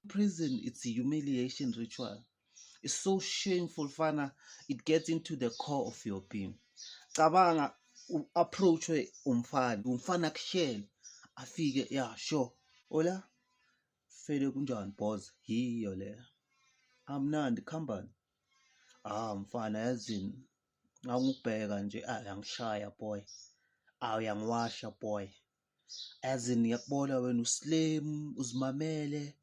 Prison, it's a humiliation ritual. It's so shameful, fana. It gets into the core of your being. Cabanga u-approachwe umfana, umfana akushele, afike, ya, sure, hola fele, kunjani boss? Yiyo le, amnandi khambani. Ah mfana, yazini, ngangubheka nje, ah, uyangishaya boy, ah, uyangiwasha boy, yazini ngiyakubona wena uslim, uzimamele,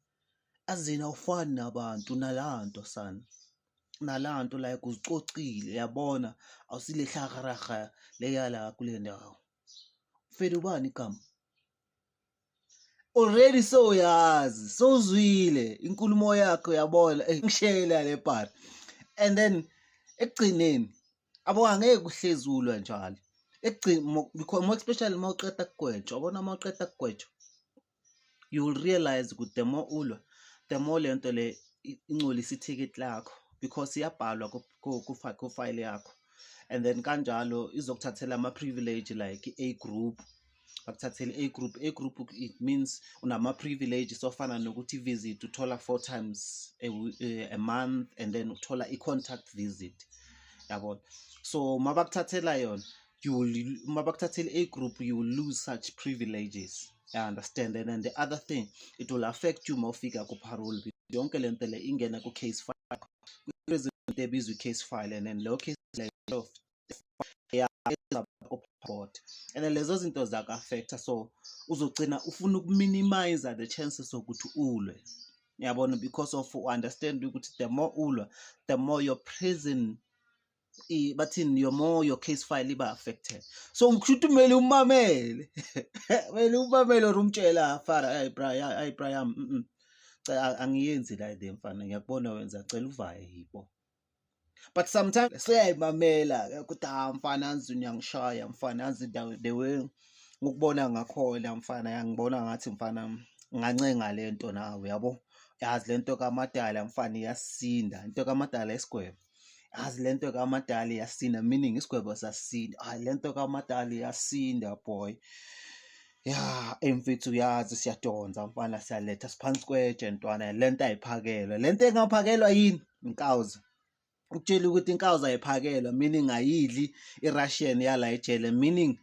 azini awufani nabantu, nalanto sana, nalanto like uzicocile, yabona, awusile hlakaraha leya la kule ndawo. Fele, ubani igama? Already sowuyazi, sowuzwile inkulumo yakho, yabona, ngishela le part. And then ekugcineni abo angeke uhlezi ulwa njalo ekugcini, because more especially uma uqeda kugwetshwa, yabona, uma uqeda kugwetshwa, you will realize ukuthi the more ulwa, the more lento le ingcolisa ithikithi lakho, because iyabhalwa ku-file yakho. And then kanjalo izokuthathela ama-privilege like i-A group, bakuthathele i-A group. A group, it means unama-privileges ofana nokuthi i-visit uthola four times a month, and then uthola i-contact visit, yabona. So mabakuthathela yona, you will, mabakuthathela i-A group, you will lose such privileges, you understand? And then the other thing, it will affect you mawufika ku-parole. Yonke lento le ingena ku-case file, into ebizwa i-case file, and then leyo case leyo board, and then lezo zinto zaku-affecta. So uzogcina ufuna ukuminimize the chances sokuthi ulwe, yabona, because of understand ukuthi the more ulwa, the more your prison bathini, your more your case file iba affected. So kusho ukuthi kumele umamele, kumele umamele or umtshela, fara, hey bra, hey bra yami, cha, angiyenzi la le mfana, ngiyakubona wenza, cela uvaye yibo. But sometimes seyayimamela ukuthi, ah mfana, anzi uyangishaya mfana, anzi the way ngukubona ngakhona mfana, yangibona ngathi mfana ngancenga lento nawe, yabo, yazi lento kamadala mfana iyasinda, into kamadala isigwebo, yazi lento kamadala iyasinda, meaning isigwebo sasinda. Hayi, lento kamadala iyasinda boy, ya emfethu, uyazi siyadonsa mfana, siyaletha siphansi kwetshe ntwana, lento ayiphakelwa, lento engaphakelwa yini inkawuza, ukutshela ukuthi inkawuza ayiphakelwa, meaning ayidli i-ration yala ejele, meaning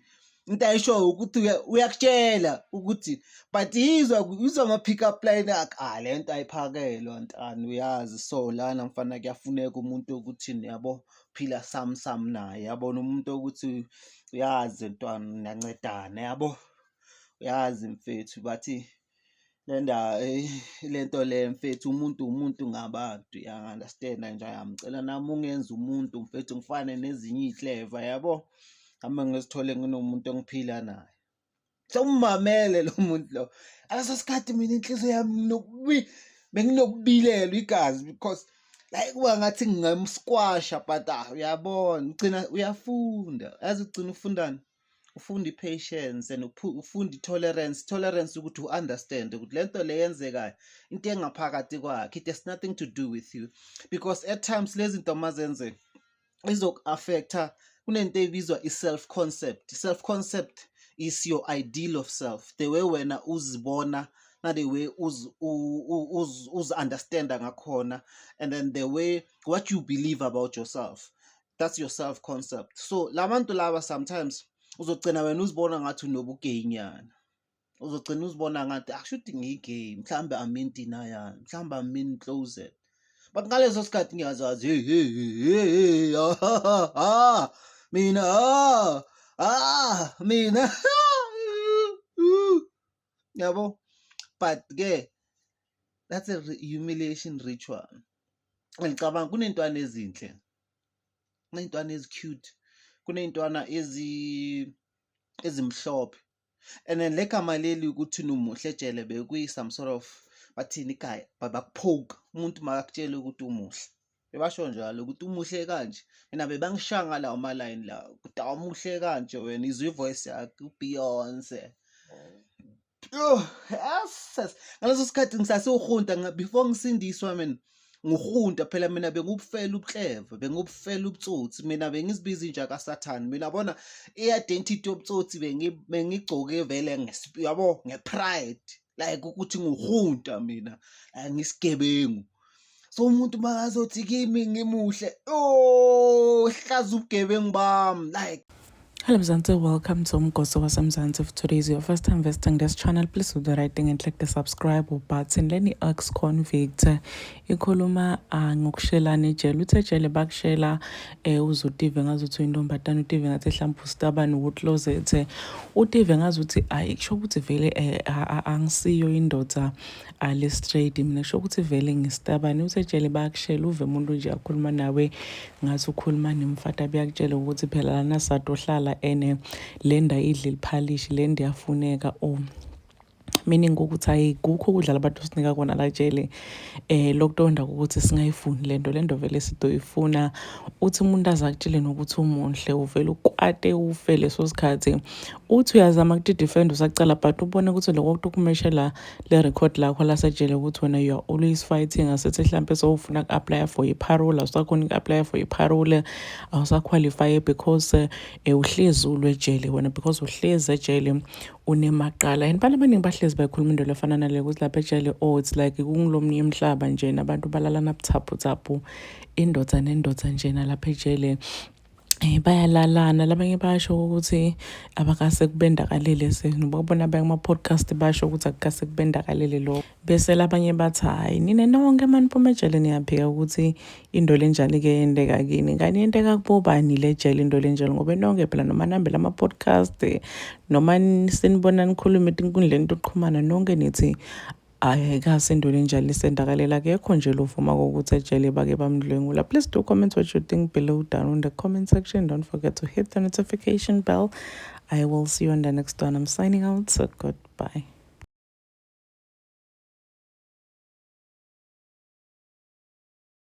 into ayishoyo ukuthi uyakutshela ukuthi, but yizwa, yizwa ama-pick up line akhe, ah, lento ayiphakelwa ntani, uyazi. So lana mfana kuyafuneka umuntu ukuthi, yabo, phila sam sam naye, yabona, umuntu ukuthi uyazi ntwana niyancedana, yabo, uyazi mfethu, bathi le ndawo, lento le mfethu, umuntu umuntu ngabantu, ya understand nje. Ngiyamcela nami ungenza umuntu mfethu, ngifane nezinye iy'hleva, yabo, nami ngizithole nginomuntu engiphila naye. Sewumamele lo muntu lo. Ngaleso sikhathi mina inhliziyo yami benginokubilelwa igazi, because like kuba ngathi ngingamsquasha, but ah, uyabona, ugcina uyafunda, yazi, ugcina ufundani, ufunda i-patience and ufunda i-tolerance, tolerance ukuthi u-understand ukuthi lento le yenzekayo into engaphakathi kwakhe, it has nothing to do with you, because at times lezi zinto mazenzeka izoku-affecta. Kunento ebizwa i-self concept. I-self concept is your ideal of self, the way wena uzibona na the way uzi-understanda ngakhona, and then the way what you believe about yourself, that's your self concept. So labantu laba sometimes uzogcina wena uzibona ngathi unobugeyinyana, uzogcina uzibona ngathi akushuthi ngiyi-gay, mhlawumbe I'm in denial, mhlawumbe I'm in closet, but ngaleso sikhathi ngiyazazi, hey hey hey hey, ah, ah, mina, ah ah mina, yabo. But ke that's a humiliation ritual. Ngicabanga kuney'ntwana ezinhle, kuney'ntwana ezi-cute, kuney'ntwana ezimhlophe, and then le gama leli ukuthi umuhle ejele bekuyi some sort of, bathini, igaya bakuphoka umuntu makakutshela ukuthi umuhle, bebasho njalo ukuthi umuhle kanje. Mina bebangishaya ngalawo malayini lawo ukuthi awumuhle kanje wena, izwe ivoice yakhe uBeyonce. Oh, yes. Ngaleso sikhathi ngisasewuhunta before ngisindiswa, mina nguhunta phela, mina bengubufela ubuhleva, bengubufela ubutsotsi, mina bengizibiza inja kaSathane mina, bona, i-identity yobutsotsi bengigcoke vele, yabo, nge-pride. Like ukuthi nguhunta mina, like ngisigebengu. So umuntu makazothi kimi ngimuhle, oh, hlaza ubugebengu bami, like. Hello Mzansi, welcome to Umgosi waseMzansi. If today is your first time visiting this channel, please do the right thing and click the subscribe button. Leni ex-convict ikhuluma ngokushelana ejele. Uthe ejele bakushela uze utive ngazuthi uyintombazane, utive ngathi mhlawumbe ustabane ku-closet, utive ngazuthi ayi, kusho ukuthi vele angisiyo indoda ale straight mina, kusho ukuthi vele ngistabane. Uthe ejele bayakushela, uve umuntu nje akhuluma nawe ngathi ukhuluma nemfata, buyakutshela ukuthi phela lana satohlala ene le ndawo idla iliphalishi, le ndawo iyafuneka, oh, meaning ukuthi ayikukho ukudla labantu sinika kona la jele, lokutonda ukuthi singayifuni lento, lento vele sidoyifuna. Uthi umuntu aze akutshele nokuthi umuhle, uvele ukwate ufe leso sikhathi. Uthi uyazama ukuthi-defend usacala, but ubone ukuthi lokho kukumeshela le record lakho lasejele, ukuthi wena you are always fighting. Asithi hlampe sowufuna ku-apply for i-parole, awusakhona uku-apply for i-parole, awusaqualify because uhlezi ulwe ejele wena, because uhlezi ejele unemaqala. And abantu abaningi bahlezi bayikhuluma into lefana nale, ukuthi lapha ejele, oh, it's like kungilomnye umhlaba nje, nabantu balalana buthaphuthaphu, indoda nendoda nje nalapha ejele, bayalalana. Labanye bayasho ukuthi abakase kubendakalele, senobabona abanye kuma-podcast basho ukuthi akukase kubendakalele lokho, bese labanye bathi hhayi, nina nonke maniphuma ejele niyaphika ukuthi into lenjani-ke yenteka kini, kani yenteka kubobani le jele into lenjalo, ngoba nonke phela noma nihambela ama-podcast noma sinibona nikhulume etinkundleni tokuxhumana, nonke nithi ayikaze into lenjalo isendakalela, akekho nje lovuma kokuthi ejele bake bamdlwengula. Please do comment what you think below down in the comment section. Don't forget to hit the notification bell. I will see you on the next one. I'm signing out, so goodbye.